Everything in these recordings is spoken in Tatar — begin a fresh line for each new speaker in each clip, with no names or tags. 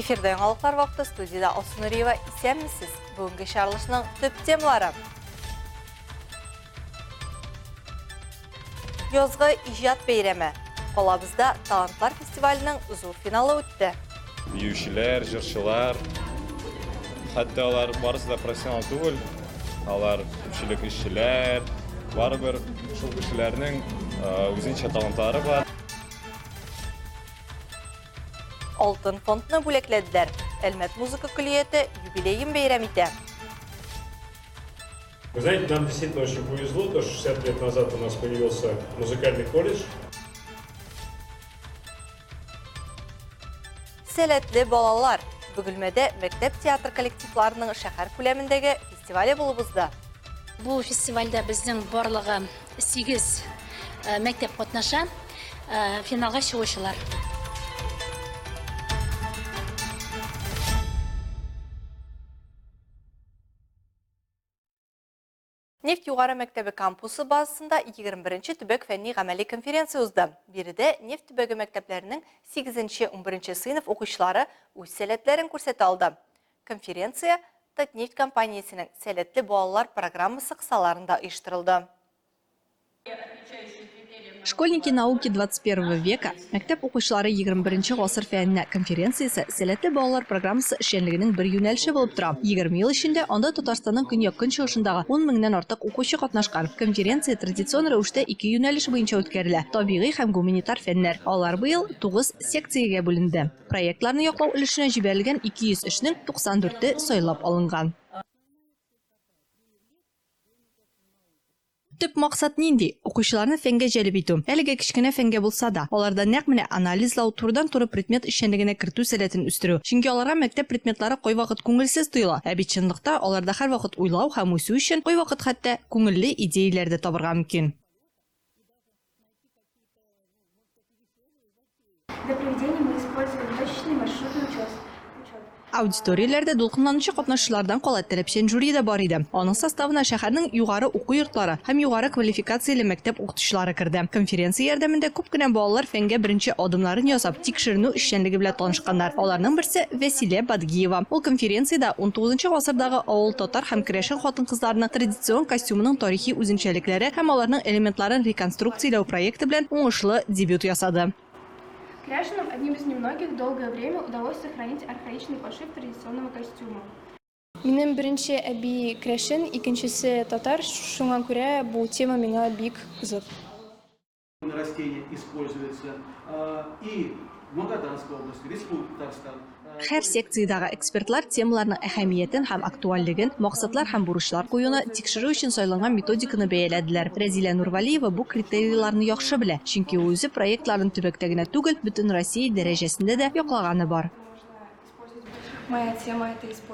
Эфирда яңалыклар вакыты, студиядә Алсу Нуриева. Исәнмесез! Бүгенге чыгарылышның төп темалары. Язгы иҗат бәйрәме. Калабызда талантлар фестиваленең зур финалы үтте.
Биючеләр, җырчылар, хәтта алар барысы да профессионал түгел, алар күпчелек эшчеләр, барыбер шул кешеләрнең үзенчә талантлары бар.
Алтын фондны бүләкләделәр. Әлмәт музыка көллияте юбилеен бәйрәм итә.
Вы знаете, нам действительно очень повезло, то, что 60 лет назад у нас появился музыкальный колледж.
Сәләтле балалар. Бөгелмәдә мәктәп театр коллективларының шәһәр күләмендәге фестивале булып узды.
Бу фестивальдә безнең барлыгы 8 мәктәп катнаша. Финалга чыгучылар.
Нефть югары мәктәбе кампусы базасында 21 төбәк фәнни-гамәли конференция узды. Биредә нефть төбәге мәктәпләренең 8-11 сыйныф укучылары үз сәләтләрен күрсәтә алды. Конференция Татнефть компаниясенең Сәләтле балалар программасы кысаларында оештырылды.
Школьники науки 21 века мәктәп укучылары 21 гасыр фәненә конференциясе Сәләтле балалар программасы эшчәнлегенең бер юнәлеше булып тора. 20 ел эчендә анда Татарстанның көньяк-көнчыгышындагы 10 меңнән артык укучы катнашкан. Конференция традицион рәвештә ике юнәлеш буенча үткәрелә, табигый һәм гуманитар фәннәр. Алар быел 9 секциягә бүленде. Проектларны яклау өлешенә җибәрелгән 200 эшнең 94-е сайлап алынган. Төп максат нинди? Укучыларны фәнгә җәлеп итү. Әлегә кечкенә фәнгә булса да, аларда нәкъ менә анализлау, турыдан-туры предмет эшчәнлегенә кертү сәләтен үстерү. Чөнки аларга мәктәп предметлары кайвакыт күңелсез тоела, ә бит чынлыкта аларда һәрвакыт уйлау һәм үсү өчен кайвакыт хәтта күңелле идеяләр дә табырга мөмкин.
Для проведения мы использовали точечный маршрутный учет.
Аудиторияләрдә дулкынланучы катнашучылардан кала таләпчән жюри да бар иде. Аның составына шәһәрнең югары уку йортлары һәм югары квалификацияле мәктәп укытучылары керде. Конференция ярдәмендә күп кенә балалар фәнгә беренче адымнарын ясап, тикшеренү эшчәнлеге белән танышканнар. Аларның берсе Вәсилә Бадгиева. Ул конференциядә 19 гасырдагы авыл татар һәм керәшен хатын-кызларының традицион костюмының тарихи үзенчәлекләре һәм аларның элементларын реконструкцияләү проекты белән уңышлы дебют ясады.
Кряшенам одним из немногих долгое время удалось сохранить архаичный пошив традиционного костюма. Минем беренче әби крәшен, икенчесе татар, шуңа күрә бу тема миңа бик кызык.
Растения используются и в Магаданской области, Республика Татарстан.
Һәр секциядәге экспертлар темаларның әһәмиятен һәм актуальлеген, максатлар һәм бурычлар куюны, тикшерү өчен сайланган методиканы бәяләделәр. Рәзилә Нурвалиева бу критерийларны яхшы белә, чөнки ул үзе проектларын төбәктә генә түгел, бөтен Россия дәрәҗәсендә дә яклаганы бар.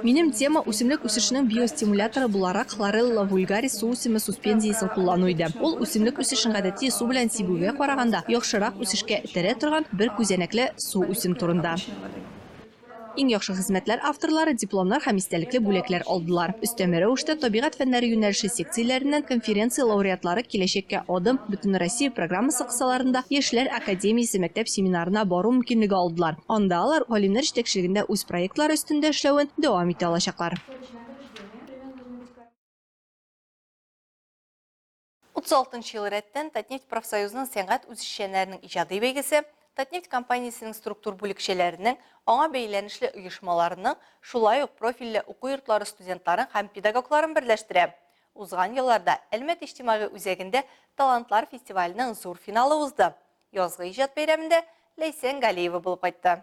Минем тема үсемлек үсешенең биостимуляторы буларак хлорелла вульгарис су үсеме суспензиясен куллану иде. Ул үсемлек үсешен гадәти су белән сибүгә караганда яхшырак үсешкә этәрә торган бер күзәнәкле су үсем турында. Иң яхшы хезмәтләр авторлары дипломнар һәм истәлекле бүләкләр алдылар. Өстәмә рәвештә табигать фәннәре юнәлеше секцияләреннән конференция лауреатлары Киләчәккә адым Бөтенроссия программасы кысаларында Яшьләр академиясе мәктәп семинарына бару мөмкинлеге алдылар. Анда алар галимнәр җитәкчелегендә үз проектлары өстендә эшләвен дәвам итә алачаклар.
36 ел рәттән Татнефть профсоюзының сәнгать үзешчәннәренең иҗади бәйгесе Татнефть компаниясенең структур бүлекчәләренең, аңа бәйләнешле оешмаларының, шулай ук профильле уку йортлары студентларын һәм педагогларын берләштерә. Узган елларда Әлмәт иҗтимагый үзәгендә Талантлар фестиваленең зур финалы узды. Язгы иҗат бәйрәмендә Ләйсән Галиева булып кайтты.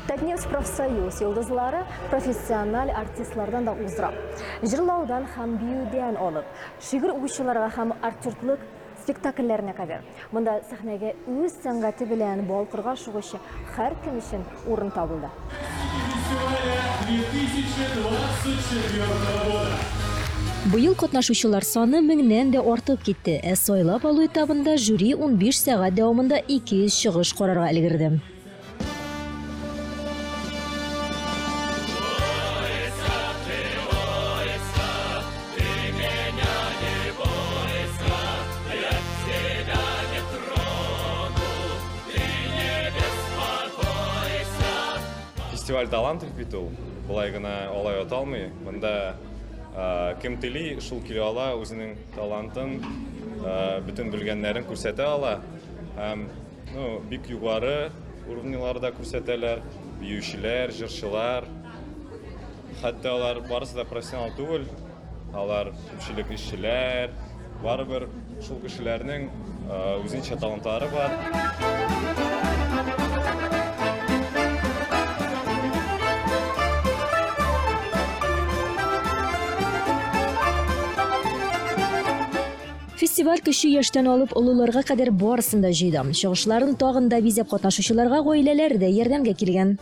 Татнефть профсоюз йолдызлары профессиональ артистлардан да уздыра. Җырлаудан һәм биюдән алып, шигырь укучыларга һәм артистлык спектакльләренә кадәр. Монда сәхнәгә үз сәнгате белән балкырга шугучы һәркем өчен урын табылды.
Быел катнашучылар саны меңнән дә артып китте, ә сайлап алу этабында жюри 15 сәгать дәвамында 200 чыгыш карарга өлгерде.
Фестиваль талантов бит ул, болай гына алай аталмый. Монда кем тели, шул килә ала, үзенең талантын, бөтен белгәннәрен күрсәтә ала. Һәм, ну, бик югары уровньларда күрсәтәләр, биючеләр, җырчылар. Хәтта алар барысы да профессионал түгел, алар күпчелек эшчеләр, барыбер шул кешеләрнең үзенчә талантлары бар.
Фестиваль кече яшьтән алып олыларга кадәр барысын да җыйды. Чыгышларын тагын да бизәп катнашучыларга гаиләләре дә ярдәмгә килгән.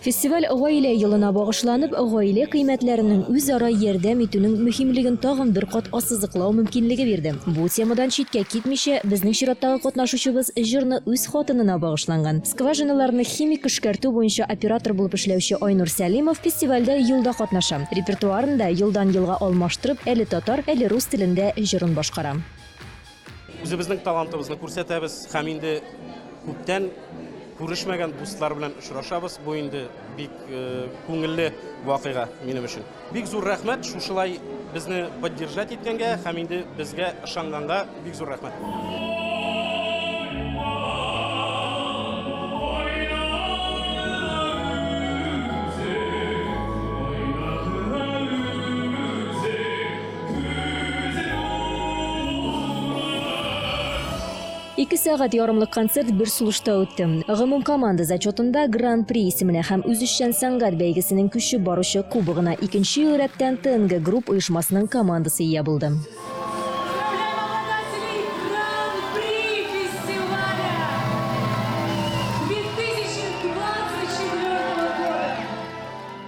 Фестиваль Гаилә елына багышланып, гаилә кыйммәтләренең, үзара ярдәм итүнең мөһимлеген тагын бер кат ассызыклау мөмкинлеге бирде. Бу темадан читкә китмичә, безнең чираттагы катнашучыбыз җырны үз хатынына багышланган. Скважиналарны химик эшкәртү буенча оператор булып эшләүче Айнур Сәлимов фестивальдә елда катнаша. Репертуарын да елдан-елга алмаштырып, әле татар, әле рус телендә җырын башкара.
Үзебезнең талантыбызны күрсәтәбез һәм инде күптән күрешмәгән дуслар белән очрашабыз. Бу инде бик күңелле вакыйга минем өчен. Бик зур рәхмәт шушылай безне поддержать иткәнгә һәм инде безгә ышанганга бик зур рәхмәт.
Ике сәгать ярымлык концерт бер сулышта үтте. Гомумкоманда зачетында Гран-при исеменә һәм үзешчән сәнгать бәйгесенең күчеп баручы кубогына икенче ел рәттән ТНГ Групп оешмасының командасы ия булды.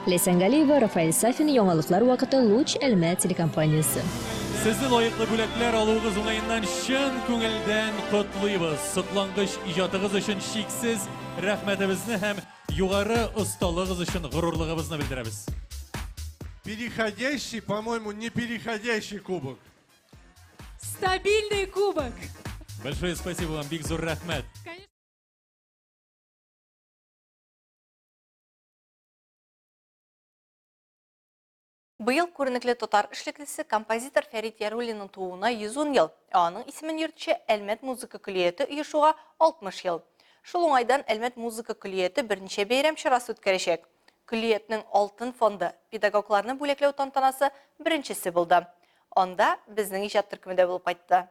Ләйсән Галиева, Рафаэль Сафин, Яңалыклар вакыты, Луч, Әлмәт телекомпаниясе.
Сезне лаеклы бүләкләр алуыгыз уңаеннан чын күңелдән котлыйбыз. Соклангыч иҗатыгыз өчен чиксез рәхмәтебезне һәм югары осталыгыз өчен горурлыгыбызны белдерәбез.
Переходящий, по-моему, не переходящий кубок.
Стабильный кубок.
Большое спасибо вам, бик зур рәхмәт.
Быел күренекле татар эшлеклесе, композитор Фәрит Яруллинның тууына 110 ел, ә аның исемен йөртүче Әлмәт музыка көллияте оешуга 60 ел. Шул уңайдан Әлмәт музыка көллияте берничә бәйрәм чарасы үткәрәчәк. Көллиятнең алтын фонды, педагогларны бүләкләү тантанасы беренчесе булды. Анда безнең иҗат төркеме дә булып кайтты.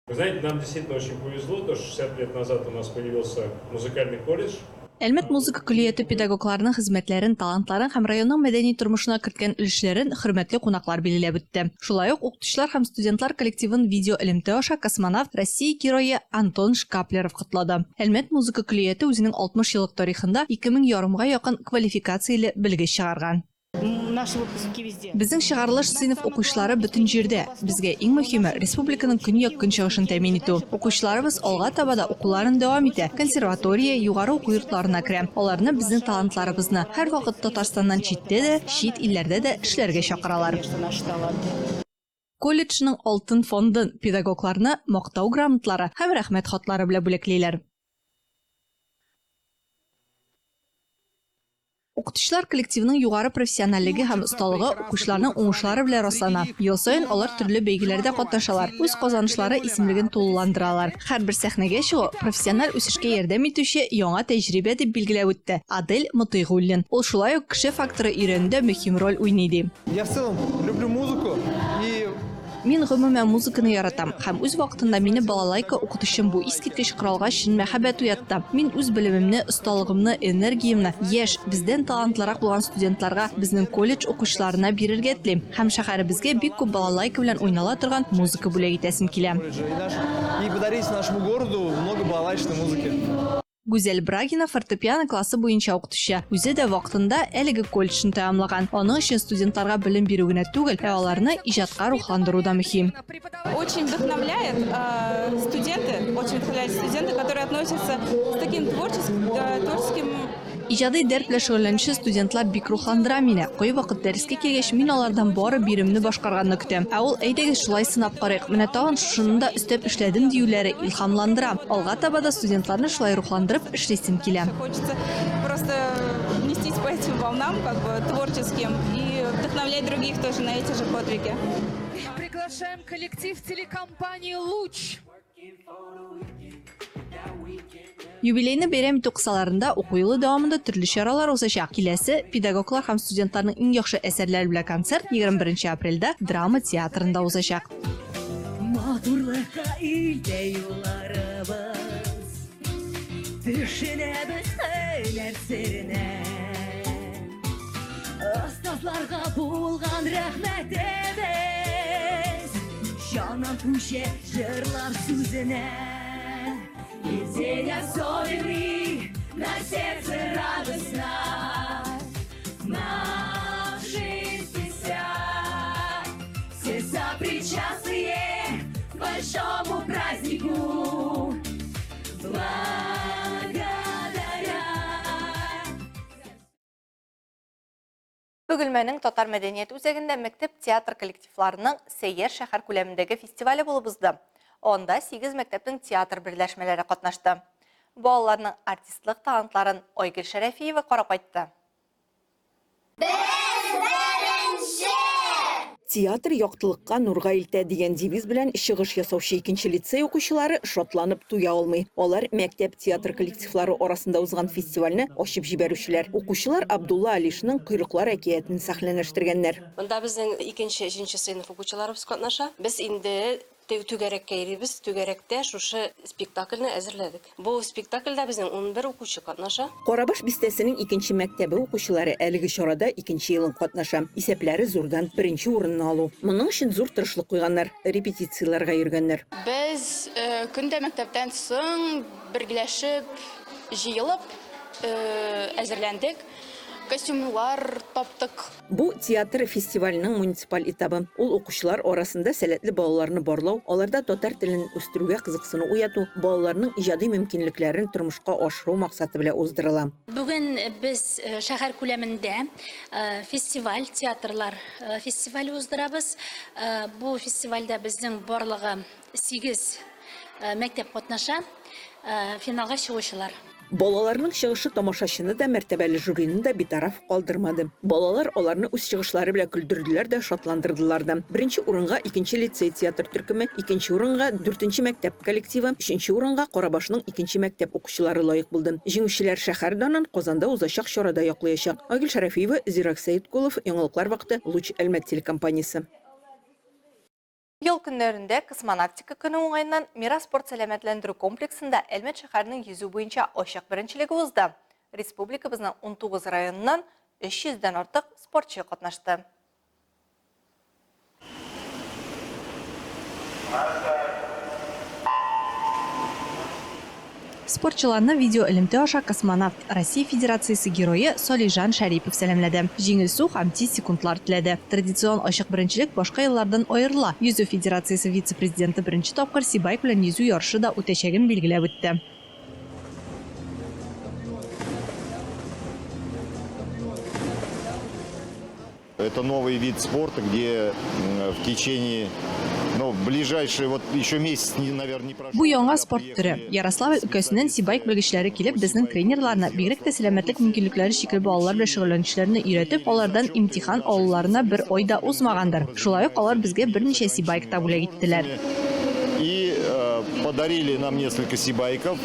Вы знаете, нам действительно очень повезло, то 60 лет назад у нас появился музыкальный колледж.
Әлмәт музыка көллияте педагогларының хезмәтләрен, талантларын һәм районның мәдәни тормышына керткән өлешләрен хөрмәтле кунаклар билгеләп үтте. Шулай ук укытучылар һәм студентлар коллективын видеоэлемтә аша космонавт, Россия Герое Антон Шкаплеров котлады. Әлмәт музыка көллияте үзенең 60 еллык тарихында 2000 ярымга якын квалификацияле белгеч чыгарган. Безнең чыгарылыш сыйныф укучылары бөтен җирдә. Безгә иң мөһиме, республиканың көньяк-көнчыгышын тәэмин итү. Укучыларыбыз алга таба да укуларын дәвам итә, консерватория, югары уку йортларына керә. Аларны безнең талантларыбызны һәрвакыт Татарстаннан читтә дә, чит илләрдә дә эшләргә чакыралар. Колледжның алтын фондын педагогларны Мактау грамоталары һәм Рәхмәт хатлары белән бүләклиләр. Укытучылар коллективының югары профессиональлеге һәм осталыгы укучыларның уңышлары белән раслана. Ел саен алар төрле бәйгеләрдә катнашалар, үз казанышлары исемлеген тулыландыралар. Һәрбер сәхнәгә чыгу, профессиональ үсешкә ярдәм итүче яңа тәҗрибә, дип билгеләп үтте Адель Мотыйгуллин. Ул шулай ук кеше факторы өйрәнүдә мөһим роль уйный, ди.
Я в целом люблю музыку и
Мин гомумән музыканы яратам һәм үз вакытында мине балалайка укытучым бу искиткеч коралга чын мәхәббәт уятты. Мин үз белемемне, осталыгымны, энергиямне яшь, бездән талантлырак булган студентларга, безнең колледж укучыларына бирергә телим һәм шәһәребезгә бик күп балалайка белән уйнала торган музыка бүләк итәсем килә.
И подарить нашему городу много балалайчной музыки.
Гүзәл Брагина фортепиано классы буенча укытучы. Үзе дә вакытында әлеге колледжны тәмамлаган. Аның өчен студентларга белем бирү генә түгел, ә аларны иҗатка рухландыру да мөһим.
Очень вдохновляет студенты, очень вдохновляют студенты, которые относятся с таким творческим, творческим.
Иҗади дәрт белән шөгыльләнүче студентлар бик рухландыра мине. Кайвакыт дәрескә килгәч, мин алардан бары биремне башкарганны көтәм. Ә ул, әйдәгез, шулай сынап карыйк, менә тагын шушыны да өстәп эшләдем диюләре илһамландыра. Алга таба да студентларны шулай рухландырып эшлисем килә.
Хочется просто нестись по этим волнам, как бы творческим, и вдохновлять других тоже на эти же подвиги.
Приглашаем коллектив телекомпании «Луч».
Юбилейны бәйрәм итү кысаларында уку елы дәвамында төрле чаралар узачак. Киләсе педагоглар һәм студентларның иң яхшы әсәрләре белән концерт 21 апрельдә драма театрында узачак.
Матурлыкка илтә юлларыбыз, Төшенәбез һөнәр серенә. Остазларга булган рәхмәтебез Җаннан күчә җырлар сүзенә. И день особенный, на сердце радостно. Нам 60, все сопричастные к большому празднику. Благодаря.
Бөгелмәнең Татар мәдәният үзәгендә мәктәп театр коллективларының Сәйяр шәһәр күләмендәге фестивале булып узды. Анда 8 мәктәпнең театр берләшмәләре катнашты. Балаларның артистлык талантларын Айгөл Шәрәфиева карап кайтты.
Без беренче!
Театр яктылыкка, нурга илтә дигән девиз белән чыгыш ясаучы икенче лицей укучылары шатланып туя алмый. Алар мәктәп театр коллективлары арасында узган фестивальне ачып җибәрүчеләр. Укучылар Абдулла Алишның Койрыклар әкиятен сәхнәләштергәннәр.
Монда безнең икенче, өченче сыйныф укучыларыбыз катнаша. Без инде түгәрәккә йөрибез. Түгәрәктә шушы спектакльне әзерләдек. Бу спектакльдә безнең 11 укучы катнаша.
Карабаш бистәсенең икенче мәктәбе укучылары әлеге чарада икенче елын катнаша. Исәпләре зурдан, беренче урынны алу. Моның өчен зур тырышлык куйганнар, репетицияләргә йөргәннәр.
Без көн дә мәктәптән соң бергәләшеп җыелып әзерләндек, костюмнар таптык.
Бу театр фестиваленең муниципаль этабы. Ул укучылар арасында сәләтле балаларны барлау, аларда татар телен үстерүгә кызыксыну уяту, балаларның иҗади мөмкинлекләрен тормышка ашыру максаты белән уздырыла.
Бүген без шәһәр күләмендә фестиваль, театрлар фестивале уздырабыз. Бу фестивальдә безнең барлыгы 8 мәктәп катнаша, финалга чыгучылар.
Балаларның чыгышы тамашачыны да, мәртәбәле жюрины да битараф калдырмады. Балалар аларны үз чыгышлары белән көлдерделәр дә, шатландырдылар да. Беренче урынга икенче лицей театр төркеме, икенче урынга дүртенче мәктәп коллективы, өченче урынга Карабашның икенче мәктәп укучылары лаек булды. Җиңүчеләр шәһәр данын Казанда узачак чарада яклаячак. Айгөл Шәрәфиева, Зирак Сәеткулов, Яңалыклар вакыты, Луч Әлмәт телекомпаниясе.
Ял көннәрендә космонавтика көне уңаеннан Мирас спорт сәламәтләндерү комплексында Әлмәт шәһәренең йөзү буенча ачык беренчелеге узды. Республикабызның 19 районыннан 300 дән артык спортчы катнашты.
Спортчыларны видеоэлемтә аша космонавт, Россия Федерациясе герое Солижан Шәрипов сәламләде. Җиңел су һәм тиз секундлар теләде. Традицион ачык беренчелек башка еллардан аерыла. Йөзү федерациясе вице-президенты беренче тапкыр сибайк белән йөзү ярышы да үтәчәген билгеләп үтте.
Это новый вид спорта, где в течение, ну, ближайшие вот еще месяц, наверное, не прошел.
Бу яңа спорт төре. Ярославль өлкәсеннән сибайк белгечләре килеп, безнең тренерларны, бигрәк тә сәламәтлек мөмкинлекләре чикле балалар белән шөгыльләнүчеләрне өйрәтеп, алардан имтихан алуларына бер ай да узмагандыр. Шулай ук алар безгә берничә сибайк та бүләк иттеләр.
И подарили нам несколько сибайков.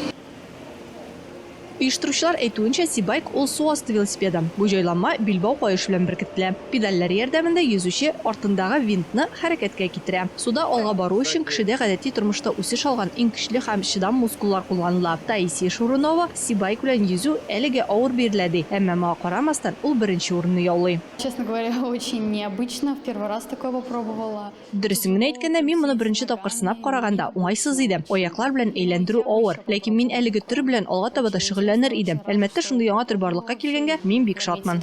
Оештыручылар әйтүенчә, сибайк ул су асты велосипеды. Бу җайланма билбау каешы белән беркетелә. Педальләр ярдәмендә йөзүче артындагы винтны хәрәкәткә китерә. Суда алга бару өчен кешедә гадәти тормышта үсеш алган иң көчле һәм чыдам мускуллар кулланыла. Таисия Шурунова сибайк белән йөзү әлегә авыр бирелә ди, әмма моңа карамастан ул беренче урынны яулый.
Честно говоря, очень необычно, в первый раз такое попробовала.
Дөресен генә әйткәндә, мин моны беренче тапкыр сынап караганда уңайсыз иде. Аяклар белән әйләндерү авыр. Ләкин мин әлеге төр белән алга таба да шөгыльләнер идем. Әлмәттә шундый яңа төр барлыкка килгәнгә мин бик шатмын.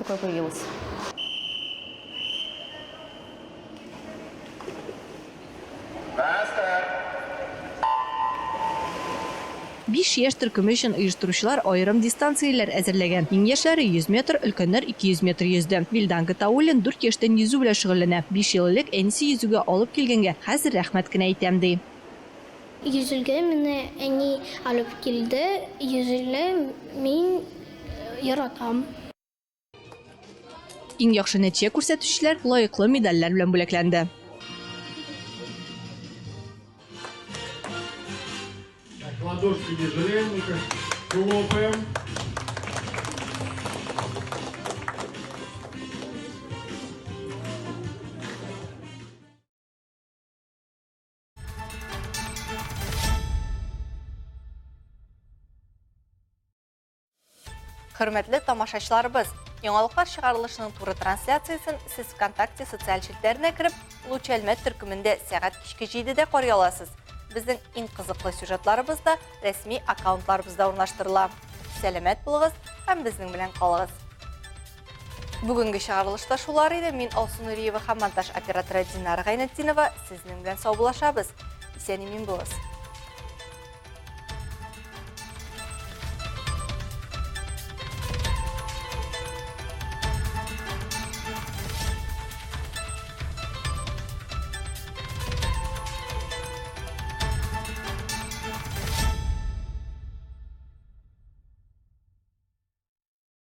Биш яшь төркеме өчен оештыручылар аерым дистанцияләр әзерләгән. Иң яшьләре 100 метр, өлкәннәр 200 метр йөзде. Вилдан Гатауллин дүрт яшьтән йөзү белән шөгыльләнә. Биш ел элек әнисе йөзүгә алып килгәнгә, хәзер рәхмәт кенә әйтәм, ди.
Йөзүгә мине әни алып килде. Йөзүне мин яратам.
Иң яхшы нәтиҗә күрсәтүчеләр лаеклы медальләр белән бүләкләнде.
Так, ладошки не жалеем, ну-ка, хлопаем.
Хөрмәтле тамашачыларыбыз, яңалыклар чыгарылышының туры трансляциясен сез ВКонтакте социаль челтәренә кереп, Луч Әлмәт төркемендә сәгать кичке 7-дә карый аласыз. Безнең иң кызыклы сюжетларыбыз да рәсми аккаунтларыбызда урнаштырыла. Сәламәт булыгыз һәм безнең белән калыгыз. Бүгенге чыгарылышта шулар иде. Мин Алсу Нуриева һәм монтаж операторы Динара Гайнетдинова сезнең белән саубуллашабыз. Исән-имин булыгыз.